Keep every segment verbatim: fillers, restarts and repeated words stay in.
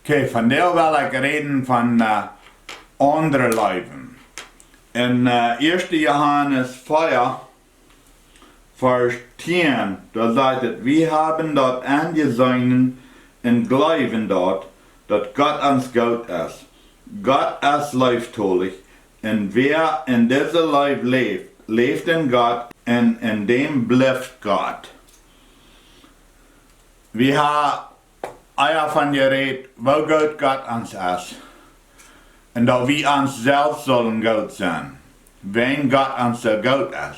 Okay, vondoag well ekj räden von, äh, aundre Leew. En, äh, ieeschte Johanes vea, Varsch tieen, doa sajcht et: "Wie haben daut enjeseenen un jleewen daut, daut Gott ons goot es. Gott es leeftolich, un wäa en dise Leew läft, läft en Gott, un en däm blift Gott." Wie haben ea von jerät, woo goot Gott ons es. Un daut wie ons selfst sellen goot sennen, wiels Gott ons soo goot es.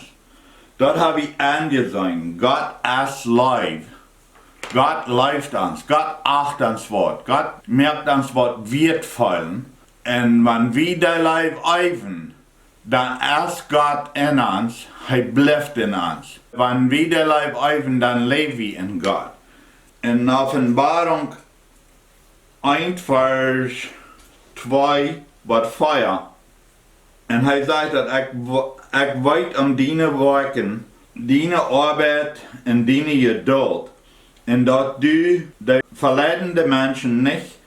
Daut hab wie enjeseenen. Gott es Leew. Gott leeft ons. Gott acht ons waut. Gott moakt ons waut wieet feelen. Un wan wie dee Leew eewen, dan es Gott en ons, hee blift en ons. Wan wie dee Leew eewen, dan läw wie en Gott. En Openboarunk eent, Varsch twee bat vea. Un hee sajcht daut: "Ekj w-, ekj weet om diene Woakjen, diene Oabeit un diene Jedult, un daut du de veleidende Menschen nich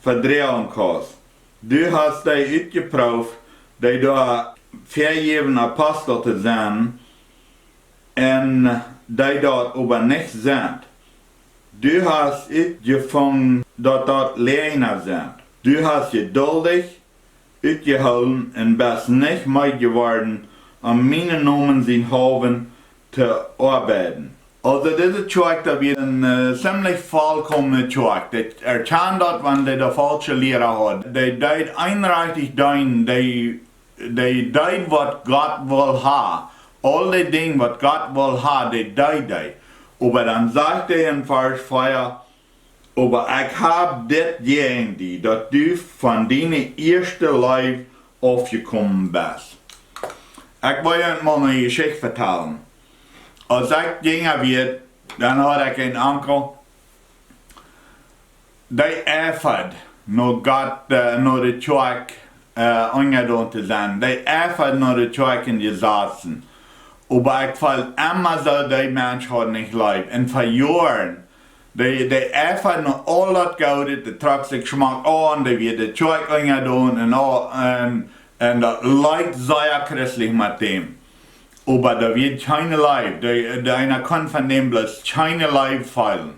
vedroagen kaust. Du hast dee utjeprooft, dee doa väajäwen Apostel to sennen, un dee daut oba nich sent. Du hast utjefungen, daut daut Läajna sent. Du hast jeduldich utjehoolen un best nich meed jeworden, om mienen Nomen sienhaulwen to oabeiden." Aulsoo, dise Kjoakj, daut wia eene, äh, ziemlich volkomne Kjoakj. Dee erkjand daut, wan dee de faulsche Liera haud. Dee deed eenrajchtich deenen, dee, dee deed waut Gott wull ha. Aul dee Dinja waut Gott wull ha, dee deed dee. Oba dan sajcht hee en Varsch vea: "Oba ekj hab dit jäajen die, daut du von diene ieeschte Leew aufjekomen best." Ekj well junt mol eene Jeschicht vetalen. Aus ekj jinja wia, dan haud ekj eenen Onkel, dee eifad no Gott, äh, no de Kjoakj, äh, unjadon to sennen. Dee eifad no de Kjoakj un Jesazen. Oba ekj feeld emma soo, dee Mensch haud nich leew. Un fa Joaren, dee, dee eifad no aul daut Goodet, dee trock sikj schmock aun, dee wia de Kjoakj unjadon un aul, un, un daut leet sea christlich met däm. Oba doa wia kjeene Leew, dee, dee eena kunn von däm bloos kjeene Leew feelen.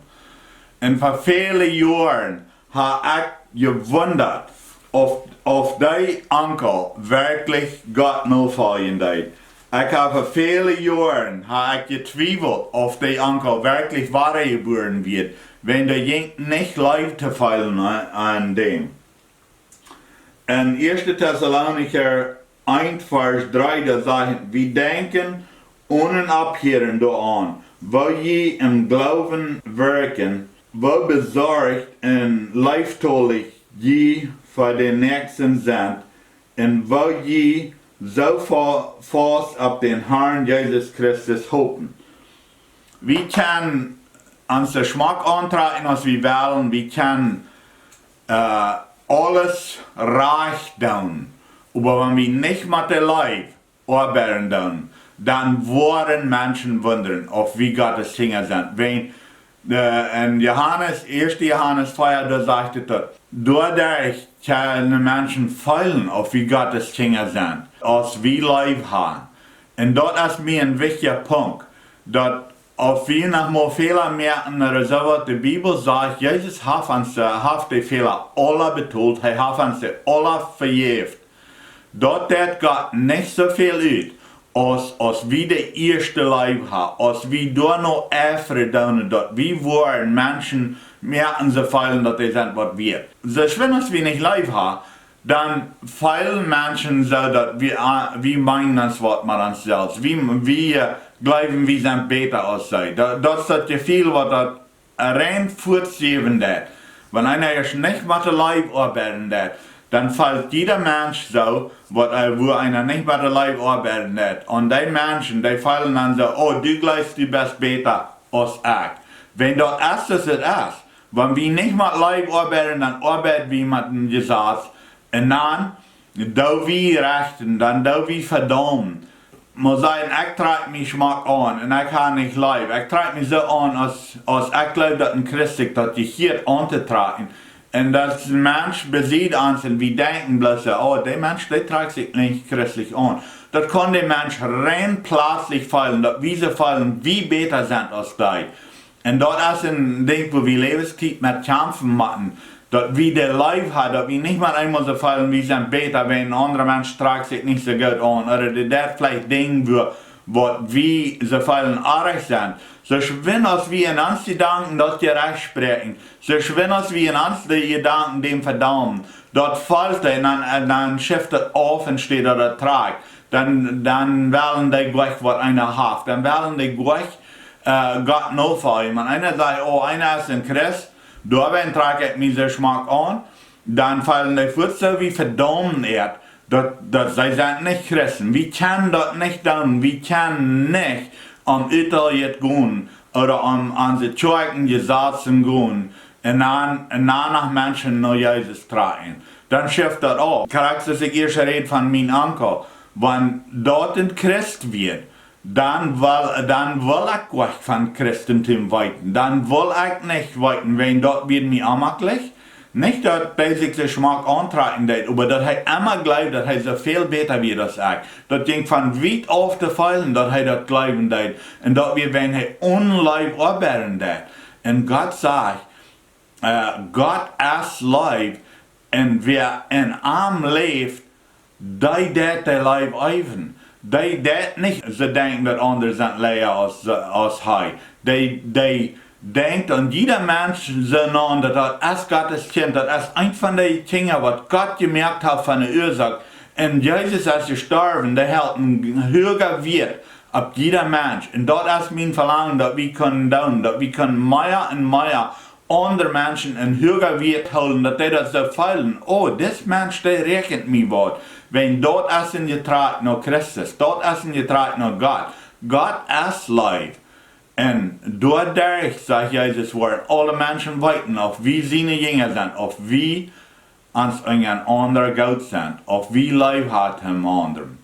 Un fa väle Joaren hab ekj jewundat, auf, auf dee Onkel werkjlich Gott nofoljen deed. Ekj hab fa väle Joaren, hab ekj jetwiewelt, auf dee Onkel werkjlich wadajebuaren wia, wiels doa jinkj nich Leew to feelen aun, aun däm. En ieeschte Tessalonicha eent, Varsch dree, doa sajcht et: "Wie denkjen onen Opphieren doaraun, woo jie em Gloowen wirkjen, woo besorcht un leeftolich jie fa dän Näakjsten sent, un woo jie soo fa-, faust opp dän Harn Jesus Christus hopen." Wie kjennen ons soo schmock auntrakjen aus wie wellen, wie kjennen, äh, aules rajcht doonen. Oba wan wie nich met de Leew oabeiden doonen, dan woaren Menschen wundren, auf wie Gottes Kjinja sent. Wan, äh, en Johanes, ieeschte Johanes vea, doa sajcht et daut: "Doaderch kjennen Menschen feelen, auf wie Gottes Kjinja sent, aus wie Leew haben." Un daut es mie een wichtja Punkt, daut auf wie noch mol Fäla moaken ooda soo waut, de Bibel sajcht, Jesus haft ons, äh, haft de Fäla aula betolt, hee haft ons dee aula vejäft. Daut deit Gott nich soo väl ut, aus, aus wie de ieeschte Leew haben, aus wie doano eifren doonen, daut wie woaren Menschen moaken soo feelen, daut dee sent waut wieet. Soo schwind aus wie nich Leew haben, dan feelen Menschen soo, daut wie, äh, wie meenen ons waut met ons selfst. Wie, wie, äh, jleewen, wie sent bäta aus see. Daut, daut es daut Jefeel, waut daut rein fuatsiewen deit. Wan eena ieescht nich met de Leew oabeiden deit, dan feelt jieda Mensch soo, waut, äh, wua eena nich met de Leew oabeiden deit. Un dee Menschen, dee feelen dan soo: "Oh, du jleefst, du best bäta aus ekj." Wan daut es, es et es. Wan wie nich met Leew oabeiden, dan oabeid wie met een Jesaz. Un dan doo wie rechten, dan doo wie vedaumen. Mott sajen, ekj trakj mie schmock aun un ekj hab nich Leew. Ekj trakj mie soo aun aus, aus ekj jleew, daut een Christ sikj daut jehieet auntotrakjen. Un daut een Mensch besied ons un wie denkjen bloos, oh, dee Mensch, dee trakjt sikj nich christlich aun. Daut kaun de Mensch rein plötzlich feelen, daut wie soo feelen, wie bäta sent aus dee. Un daut es een Dinkj, wua wie Läwenstiet met kjamfen motten. Daut wie de Leew haben, daut wie nich mau eemol soo feelen, wie sent bäta, wan een aundra Mensch trakjt sikj nich soo goot aun, ooda dee deit veleicht Dinja, wua, waut wie soo feelen oajch sent. Soo schwind aus wie en ons Jedanken daut jerajcht spräakjen, soo schwind aus wie en ons de Jedanken däm vedaumen, daut felt, un dan, un dan schift daut auf un steit daut, daut trakjt. Dan, dan wellen dee jlikj waut eena haft. Dan wellen dee jlikj, äh, Gott nofoljen. Wan eena sajcht, oh, eena es een Christ, doawäajen trakj ekj mie soo schmock aun, dan feelen dee fuaz soo, wie vedaumen an. Daut, daut see sent nich Christen. Wie kjennen daut nich doonen. Wie kjennen nich om Utdeel gonen ooda om onse Kjoakjenjesazen gonen un dan, un dan noch Menschen no Jesus trakjen. Dan schift daut auf. Krakjt soo aus ekj ieescht räd von mien Onkel. Wan daut een Christ wia, dan well, dan well ekj nuscht von Christentum weeten. Dan well ekj nich weeten, wan daut wia mie onjemakjlich. Nich daut hee sikj soo schmock auntrakjen deed, oba daut hee emma jleewd, daut hee soo väl bäta wia aus ekj. Daut jinkj von wiet auf to feelen, daut hee daut jleewen deed. Un daut wia, wan hee Onleew oppbuen deed. Un Gott sajcht, äh, Gott es Leew, un wäa en am läft, dee deit de Leew äwen. Dee deit nich soo denkjen, daut aundre sent leeja aus, aus hee. Dee, dee denkjt aun jieda Mensch soo no, daut daut es Gott sien Kjint, daut es eent von de Kjinja, waut Gott jemoakt haft von de Uasoak. Un Jesus es jestorwen, dee helt een huaga Wieet opp jieda Mensch. Un daut es mien Velangen, daut wie kjennen doonen, daut wie kjennen mea un mea aundre Menschen een huaga Wieet hoolen, daut dee daut soo feelen, oh, dis Mensch, dee räakjent mie waut. Wan daut es een Jetrakj no Christus, daut es een Jetrakj no Gott. Gott es Leew. Un doaderch, sajcht Jesus, woaren aule Menschen weeten, auf wie siene Jinja sent, auf wie ons unjarenaunda goot sent, auf wie Leew haben to dän aundren.